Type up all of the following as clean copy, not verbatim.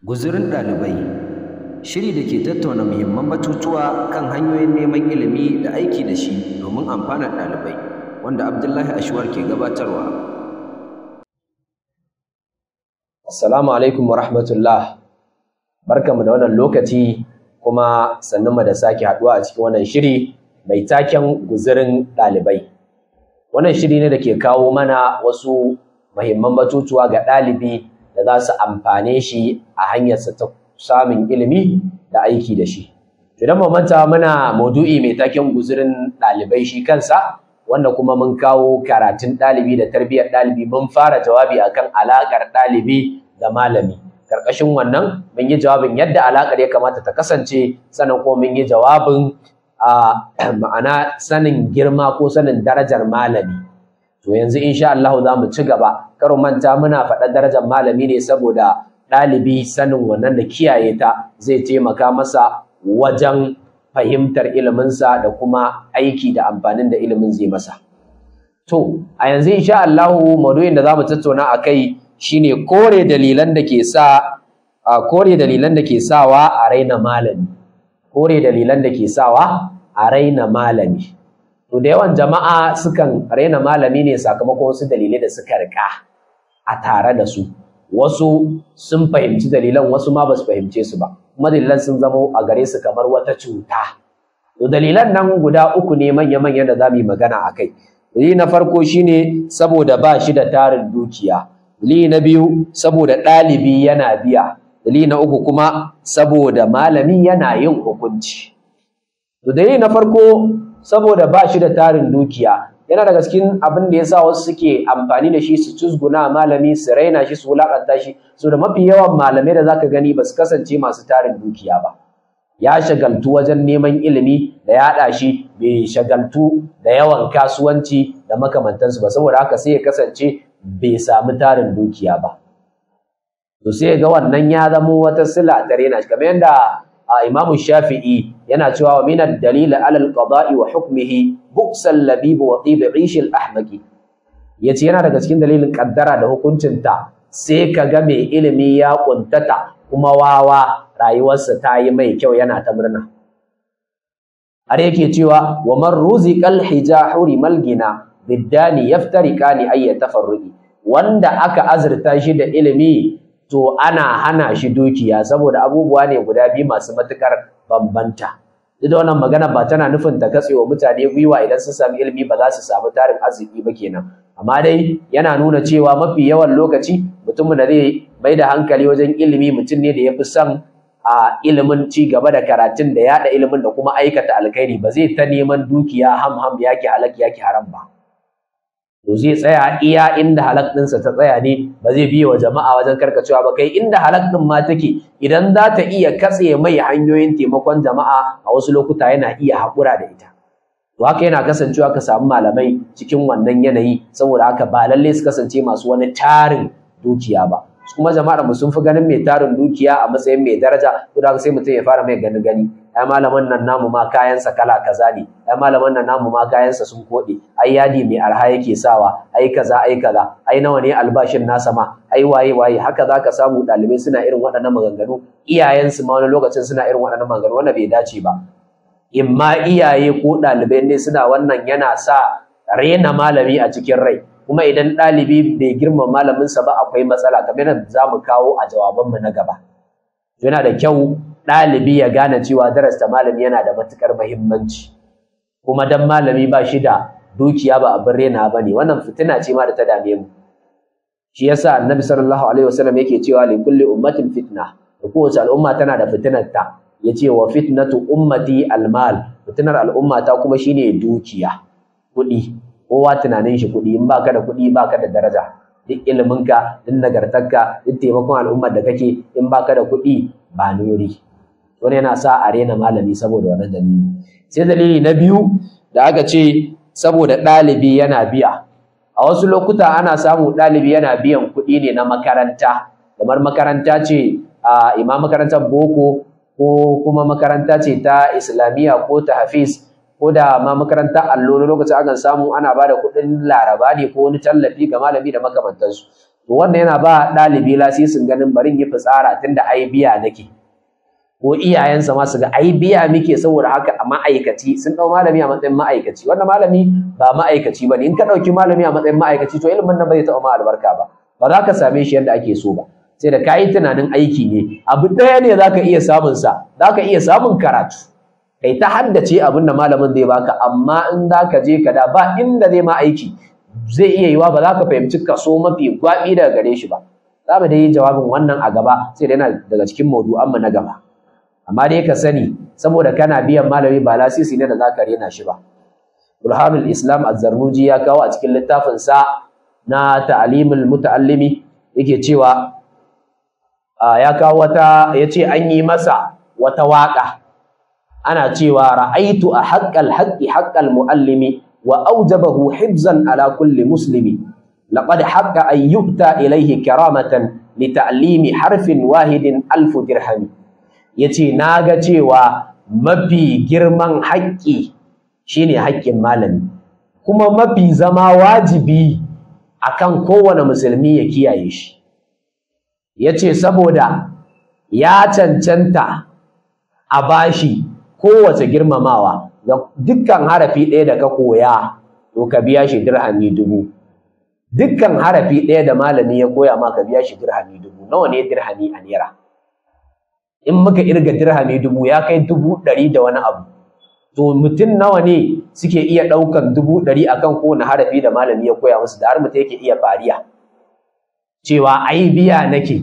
Guzurin ɗalibai, shiri da ke tattauna muhimman batutuwa kan hanyoyin neman ilimi da aiki da shi domin amfanar ɗalibai, wanda Abdullahi Ashwar ke gabatarwa. Assalamu alaikum wa rahmatullah. Barkanmu da wannan lokaci kuma sannunmu da sake haɗuwa a cikin wannan shiri mai taken guzurin ɗalibai. Wannan shiri ne da ke kawo mana wasu muhimman batutuwa ga ɗalibi da za su amfane shi a hanyarsa ta samun ilimi da aiki da shi. Idan ba manta, muna maudu'i mai taken guzurin ɗalibai shi kansa, wanda kuma mun kawo karatun ɗalibi da tarbiyyar ɗalibi. Mun fara jawabi akan alaƙar ɗalibi da malami. Karkashin wannan mun yi jawabin yadda alaƙar ya kamata ta kasance, sannan kuma mun yi jawabin a ma'ana sanin girma ko sanin darajar malami. To yanzu insha Allah za mu ci gaba. Kar manta, muna faɗa darajar malami ne saboda ɗalibi sanin wannan da kiyaye ta zai taimaka masa wajen fahimtar iliminsa da kuma aiki da amfanin da ilimin zai masa. To a yanzu insha Allah maudu'in da za mu tattauna a kai shine kore dalilan da ke sawa a raina malami. Kore dalilan da ke sawa a raina malami. To da yawan jama'a sukan raina malami ne sakamakon wasu dalilai da suka rika a tare da su. Wasu sun fahimci dalilan, wasu ma basu fahimce su ba. Kuma dalilan sun zamo a gare su kamar wata cuta. To dalilan nan guda uku ne manya-manya da za mu yi magana a kai. Dalili na farko shine saboda ba shi da tarin dukiya. Dalili na biyu, saboda ɗalibi yana biya. Dalili na uku kuma, saboda malami yana yin hukunci. To dalili na farko, saboda ba shi da tarin dukiya, yana daga cikin abin da yasa wasu suke amfani da shi su cuzguna malami, su raina shi, su wulakanta shi. So da mafi yawan malamai da zaka gani ba su kasance masu tarin dukiya ba. Ya shagaltu wajen neman ilimi da yaɗa shi, bai shagaltu da yawan kasuwanci da makamantansu ba. Saboda haka sai ya kasance bai samu tarin dukiya ba. To sai ga wannan ya zamo wata sila ta raina shi, kamar yadda Imam Shafi'i yana cewa: "Wa min ad-dalil ala al-qada'i wa hukmihi bu'sal labib wa tib 'ish al-ahmaqi." Yace yana daga cikin dalilin kaddara da hukuncinta, sai ka ga mai ilimi ya kuntata, kuma wawa rayuwarsa ta yi mai kyau, yana ta murna. Har yake cewa: "Wa man ruziqal hija hurimal gina biddani yaftariqani ay yatafarruqi." Wanda aka azurta shi da ilimi, to ana hana shi dukiya, saboda abubuwa ne guda biyu masu matukar bambanta. Duk da wannan magana ba tana nufin ta katse wa mutane gwiwa idan sun sami ilimi ba za su samu tarin arziki ba kenan, amma dai yana nuna cewa mafi yawan lokaci mutumin da zai mai da hankali wajen ilimi mutum ne da ya fi son a ilimin, ci gaba da karatun da yaɗa ilimin da kuma aikata alkhairi. Ba zai ta neman dukiya ham ham, yaki halak yaki haram ba. To zai tsaya iya inda halak ɗinsa ta tsaya ne, ba zai biye wa jama'a wajen karkacewa ba. Kai, inda halak ɗin ma take, idan za ta iya katse mai hanyoyin taimakon jama'a, a wasu lokuta yana iya haƙura da ita. To haka yana kasancewa ka samu malamai cikin wannan yanayi. Saboda haka ba lallai su kasance masu wani tarin dukiya ba. Kuma jama'ar mu sun fi ganin mai tarin dukiya a matsayin mai daraja. To da sai mutum ya fara mai gani gani: "Ai malamin nan namu ma kayansa kala kaza ne, ai malamin nan namu ma kayansa sun kode, ai yadi mai arha yake sawa, ai kaza, ai kaza, ai nawa ne albashin nasa ma, ai waye waye." Haka zaka samu ɗalibai suna irin waɗannan maganganu, iyayensu ma wani lokacin suna irin waɗannan maganganu wanda bai dace ba. Imma iyaye ko ɗalibai ne suna wannan, yana sa rena malami a cikin rai. Kuma idan ɗalibi bai girmama malaminsa ba, akwai matsala, kamar yadda za mu kawo a jawabanmu na gaba. Yana da kyau ɗalibi ya gane cewa darasta malami yana da matuƙar muhimmanci, kuma dan malami ba shi da dukiya ba abin rena ba ne. Wannan fitina ce ma da ta dame mu. Shi yasa Annabi sallallahu alaihi wasallam yake cewa: "Li kulli ummatin fitna", da kowace al'umma tana da fitinar ta. Yace: "Wa fitnatu ummati almal", fitinar al'umma ta kuma shine dukiya, kuɗi. Kowa tunanin shi kuɗi. In baka da kuɗi, baka da daraja. Duk iliminka, duk nagartarka, duk taimakon al'ummar da kake, in baka da kuɗi, ba nuri. Wani yana sa a rena malami saboda wannan dalili. Sai dalili na biyu da aka ce saboda ɗalibi yana biya. A wasu lokuta ana samu ɗalibi yana biyan kuɗi ne na makaranta, kamar makaranta ce a imma makarantar boko, ko kuma makaranta ce ta islamiyya ko ta hafiz, ko da ma makarantar allo. Wani lokaci akan samu ana ba da kuɗin laraba ne ko wani tallafi ga malami da makamantansu. To wannan yana ba ɗalibi lasisin ganin barin yi fitsara tunda ai biya nake, ko iyayensa ma su ga ai biya muke, saboda haka a ma'aikaci sun ɗau malami a matsayin ma'aikaci. Wannan malami ba ma'aikaci ba ne. In ka ɗauki malami a matsayin ma'aikaci, to ilimin nan ba zai taɓa ma albarka ba, ba za ka same shi yadda ake so ba. Sai da ka yi tunanin aiki ne, abu ɗaya ne za ka iya samun sa, za ka iya samun karatu, kai ta haddace abin da malamin zai baka, amma in za ka je ka da ba inda zai ma aiki, zai iya yiwa ba za ka fahimci kaso mafi gwaɓi daga gare shi ba. Za mu dai yi jawabin wannan a gaba, sai dai yana daga cikin maudu'anmu na gaba. Amma dai ka sani, saboda kana biyan malami ba lasisi ne da za ka rena shi ba. Burhanul Islam Az-Zarnuji ya kawo a cikin littafin sa na Ta'limul Muta'allimi, yake cewa ya kawo wata, yace an yi masa wata waka, ana cewa ra'aitu a haqqal haqqi haqqal muallimi wa awjabahu hibzan ala kulli muslimi, laqad haqqa an yu'ta ilayhi karamatan li ta'limi harfin wahidin 1000 dirhami. Yace naga cewa mafi girman haƙƙi shine haƙƙin malami, kuma mafi zama wajibi akan kowane musulmi ya kiyaye shi. Yace saboda ya cancanta a bashi kowace girmamawa, ga dukkan harafi ɗaya da ka koya to ka biya shi dirhami 1000. Dukkan harafi ɗaya da malami ya koya ma ka biya shi dirhami 1000. Nawa ne dirhami a naira? In muka irga dirhami 1000 ya kai 100,000 da wani abu. To mutum nawa ne suke iya ɗaukan 100,000 akan kowane harafi da malami ya koya musu, da har mutum yake iya fariya cewa ai biya nake.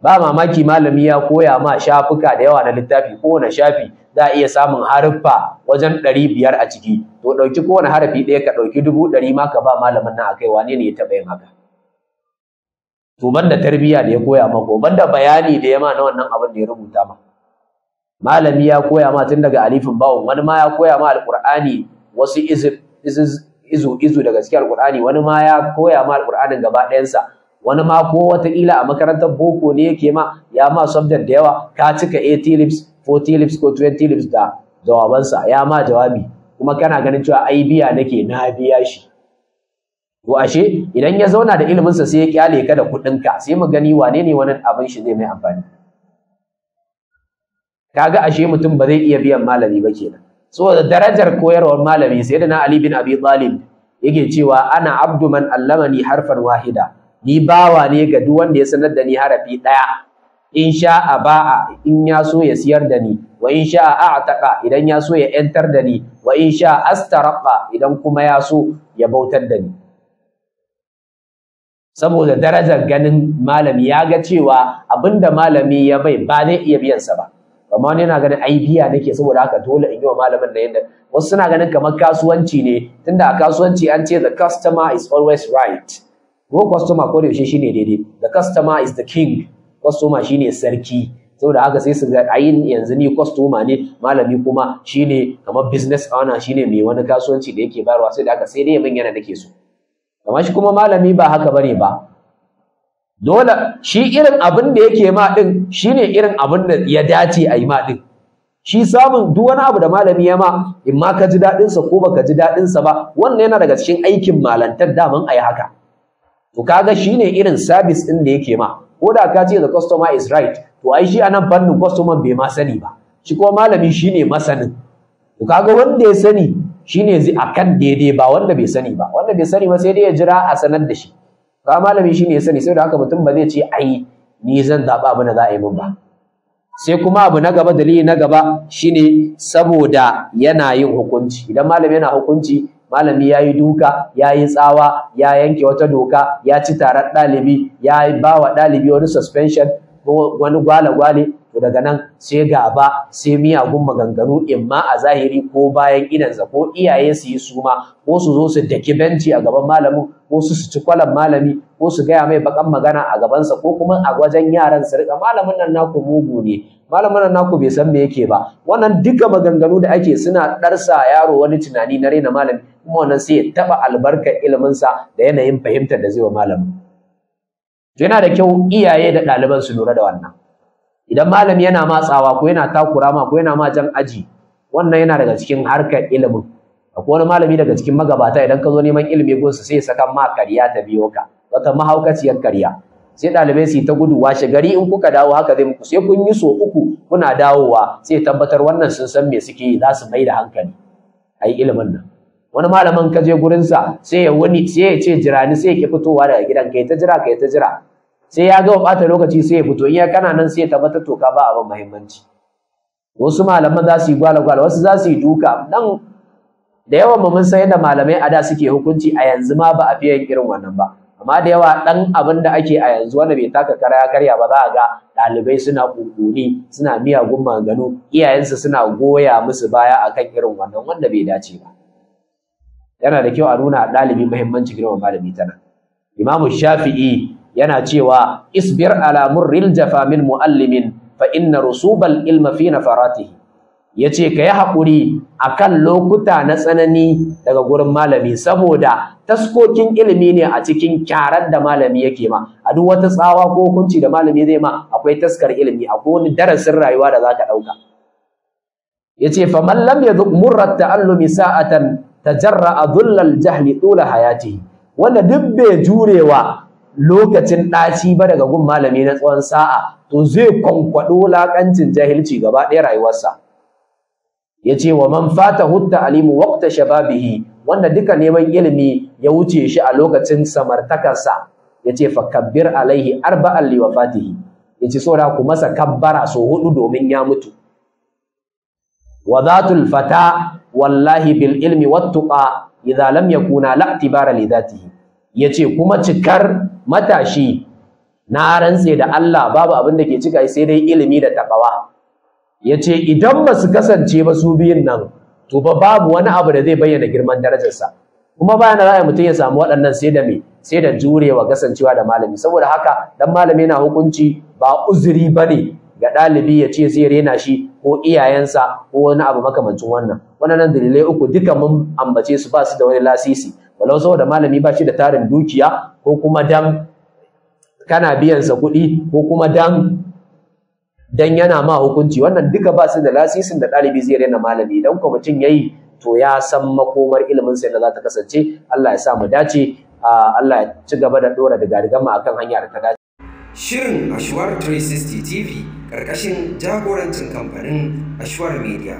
Ba mamaki malami ya koya ma shafuka da yawa na littafi, kowane shafi za a iya samun haruffa wajen 500 a ciki. To ɗauki kowane harafi ɗaya ka ɗauki 100,000 ma ka ba malamin nan akai, wane ne ya taɓa yin haka? To banda tarbiyya da ya koya ma, ko banda bayani da ya ma na wannan abin da ya rubuta ma. Malami ya koya ma tun daga alifin bawun, wani ma ya koya ma alƙur'ani wasu izu izu daga cikin alƙur'ani, wani ma ya koya ma alƙur'anin gaba ɗayansa, wani ma ko wataƙila a makarantar boko ne yake ma ya ma subject da yawa, ka cika 80 lips, 40 lips ko 20 lips da jawabansa, ya ma jawabi, kuma kana ganin cewa ai biya nake, na biya shi. To ashe idan ya zauna da iliminsa sai ya kyale ka da kuɗinka, sai mu gani wane ne wannan abin shi zai mai amfani. Kaga ashe mutum ba zai iya biyan malami ba kenan. Saboda darajar koyarwar malami, sayyidina Ali bin Abi Talib yake cewa ana abdu man allamani harfan wahida, ni bawa ne ga duk wanda ya sanar da ni harafi ɗaya. In sha'a ba'a, in ya so ya siyar da ni, wa in sha'a a'taqa, idan ya so ya yantar da ni, wa in sha'a astaraqa, idan kuma ya so ya bautar da ni. Saboda darajar ganin malami, ya ga cewa abinda malami ya bai ba zai iya biyan sa ba. Amma wani yana ganin ai biya nake, saboda haka dole in yi wa malamin da yanda wasu suna ganin kamar kasuwanci ne, tunda a kasuwanci an ce the customer is always right. Ko customer ko da yaushe shine daidai, the customer is the king, customer shine sarki. Saboda haka sai su ga ai yanzu ni customer ne, malami kuma shine kamar business owner, shine mai wani kasuwanci da yake bayarwa, sai da haka sai dai min yana nake so. Amma shi kuma malami ba haka bane ba. Dole shi irin abin da yake ma din shine irin abin da ya dace a yi ma din. Shi samun duk wani abu da malami ya ma, in ma ka ji daɗin sa ko baka ji daɗin sa ba, wannan yana daga cikin aikin malantar daman a yi haka. To kaga shine irin service din da yake ma. Ko da ka ce the customer is right, to ai shi anan fannin customer bai ma sani ba, shi kuma malami shine masanin. To kaga wanda ya sani shine zai akan daidai, ba wanda bai sani ba. Wanda bai sani ba sai dai ya jira a sanar da shi. Ka malami shine ya sani, saboda haka mutum ba zai ce ai ni zan zaɓa abu da za a yi min ba. Sai kuma abu na gaba, dalili na gaba shine saboda yana yin hukunci. Idan malami yana hukunci, malami ya yi duka, ya yi tsawa, ya yanke wata doka, ya ci tarar ɗalibi, ya ba wa ɗalibi wani suspension, wani gwale-gwale, to daga nan sai gaba, sai miyagun maganganu, imma a zahiri ko bayan idansa, ko iyaye su yi suma, ko su zo su daki benci a gaban malamin, ko su ci kwalan malami, ko su gaya mai bakan magana a gabansa, ko kuma a wajen yaran su rika malamin nan naku mugu ne, malamin nan naku bai san me yake ba. Wannan duka maganganu da ake suna ɗarsa yaro wani tunani na raina malami, kuma wannan sai ya taɓa albarkar iliminsa da yanayin fahimtar da zai wa malamin. To yana da kyau iyaye da ɗaliban su lura da wannan. Idan malami yana matsawa ko yana takura ma ko yana ma jan aji, wannan yana daga cikin harkar ilimin. Akwai wani malami daga cikin magabata, idan ka zo neman ilimi gunsa sai ya saka ma kariya ta biyo ka. Wata mahaukaciyar karya. Sai ɗalibai su yi ta gudu, washe gari in kuka dawo haka zai muku, sai kun yi so uku kuna dawowa, sai tabbatar wannan sun san me suke yi, za su mai da hankali ai ilimin nan. Wani malamin ka je gurinsa sai ya wuni, sai ya ce jira ni, sai ya ki fitowa daga gidan, kai ta jira, kai ta jira, sai ya gama ɓata lokaci sai ya fito. In ya kana nan sai ya tabbatar to ka ba abin muhimmanci. Wasu malaman za su yi gwala-gwala, wasu za su yi duka. Dan da yawan mu mun san yadda malamai a da suke hukunci, a yanzu ma ba a fiye yin irin wannan ba. Amma da yawa ɗan abin da ake a yanzu wanda bai taka kara ya karya ba, za a ga ɗalibai suna ƙunƙuni, suna miyagun maganganu, iyayensu suna goya musu baya akan irin wannan wanda bai dace ba. Yana da kyau a nuna ɗalibi muhimmanci girmama malami tana. Imamu Shafi'i yana cewa isbir ala murril jafa min muallimin fa inna rusubal ilma fi nafaratihi. Yace ka yi haƙuri akan lokuta na tsanani daga gurin malami, saboda taskokin ilimi ne a cikin kyarar da malami yake ma. A duk wata tsawa ko hukunci da malami zai ma akwai taskar ilimi, akwai wani darasin rayuwa da zaka ɗauka. Yace faman lam yadhuq murrat ta'allumi sa'atan tajarra'a dhullal jahli tula hayatihi. Wanda duk bai jurewa lokacin ɗaci ba daga gun malami na tsawon sa'a, to zai kwankwaɗo wulaƙancin jahilci gaba ɗaya rayuwarsa. Yace wa man fatahu ta'limu waqta shababihi, wanda duka neman ilimi ya wuce shi a lokacin samartakarsa, yace fa kabbir alaihi arba'an li wafatihi. Yace saboda ku masa kabbara so hudu domin ya mutu. Wa dhatul fata wallahi bil ilmi wattuqa idza lam yakuna la i'tibara li dhatihi. Yace kuma cikar matashi, na rantse da Allah babu abin da ke cika sai dai ilimi da takawa. Yace idan ba su kasance ba su biyun nan, to ba babu wani abu da zai bayyana girman darajarsa. Kuma bayan da mutum ya samu waɗannan sai da me, sai da jurewa kasancewa da malami. Saboda haka dan malami yana hukunci ba uzuri bane ga ɗalibi ya ce zai rena shi ko iyayensa ko wani abu makamancin wannan. Wannan dalilai uku duka mun ambace su, ba su da wani lasisi. Walau saboda malami ba shi da tarin dukiya, ko kuma dan kana biyan sa kuɗi, ko kuma dan yana ma hukunci, wannan duka ba su da lasisin da ɗalibi zai rena malami. Idan ko mutum yayi, to ya san makomar ilimin sa yadda za ta kasance. Allah ya sa mu dace, Allah ya ci gaba da ɗora diga-digan mu akan hanya da ta dace. Shirin Ashwar 360 TV ƙarƙashin jagorancin kamfanin Ashwar Media.